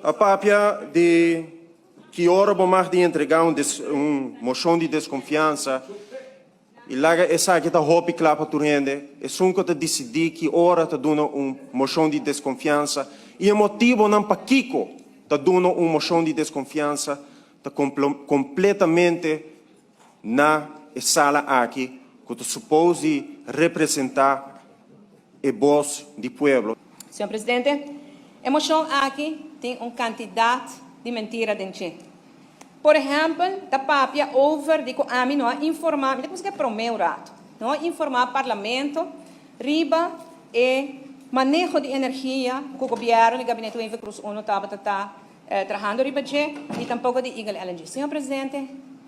A papia di ki ora bo mag di entrega un mocion di desconfiansa y laga esaki ta hopi cla pa tur hende, esun cu ta dicidi ki ora ta duna un mocion di desconfiansa y e motibonan pakico ta duna un mocion di desconfiansa ta completamente na e sala aki cu ta suppose di representa e bos di pueblo. Señor Presidente, e mocion aki tin un cantidad di mentira den dje. Por ehempel, ta papia over di cu ami no a informa, mi ta pensa cu e prome un rato, no a informa Parlamento riba e maneho di energia cu Gobierno di Gabinete Wever-Croes uno tabata ta trahando riba dje y tampoco di Eagle LNG. Señor Presidente,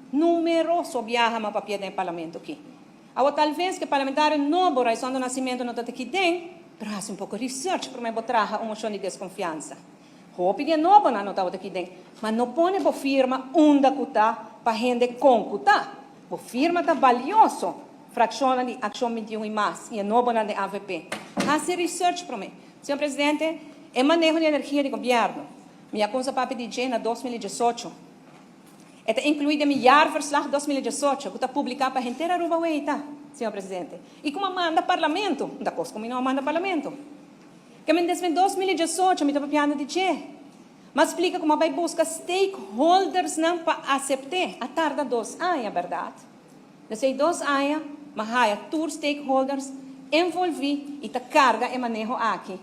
numeroso biaha mi a papia den e Parlamento aki. Awo talves cu e parlamentario nobo Raisondo Nascimento no ta ta aki den, pero haci un poco research prome bo traha un mocion di desconfiansa. Hopi di e nobonan no tabata aki den, ma no pone bo firma unda cu ta pa hende con cu ta. Bo firma ta balioso, fraccionnan di Accion 21 y mas y e nobonan den avp. Haci research prome. Señor Presidente, e maneho di energia di gobierno, mi a cunsa papia di dje na 2018. E ta inclui den mi jaarverslag 2018 cu ta publica pa henter Aruba weita, señor Presidente. Y cu a manda Parlamento, unda cos cu mi no a manda Parlamento. Ke men desde 2018 mi ta papiando di dje. M'a splica cu m'a bay busca stakeholdersnan pa acepte. A tarda 2 aña, berdad? Desde 2 aña, m'a haya tur stakeholders envolvi y ta carga e maneho aki.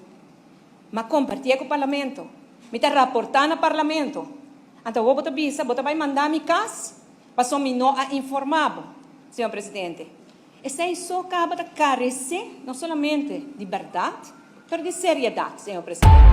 M'a comparti cu Parlamento. Mi ta raporta na Parlamento. Anto, bo ta bisa, bo ta bay manda mi cas, paso mi no a informa bo, señor Presidente. Esey so caba ta carece no solamente di berdad, pero di seriedad, señor Presidente.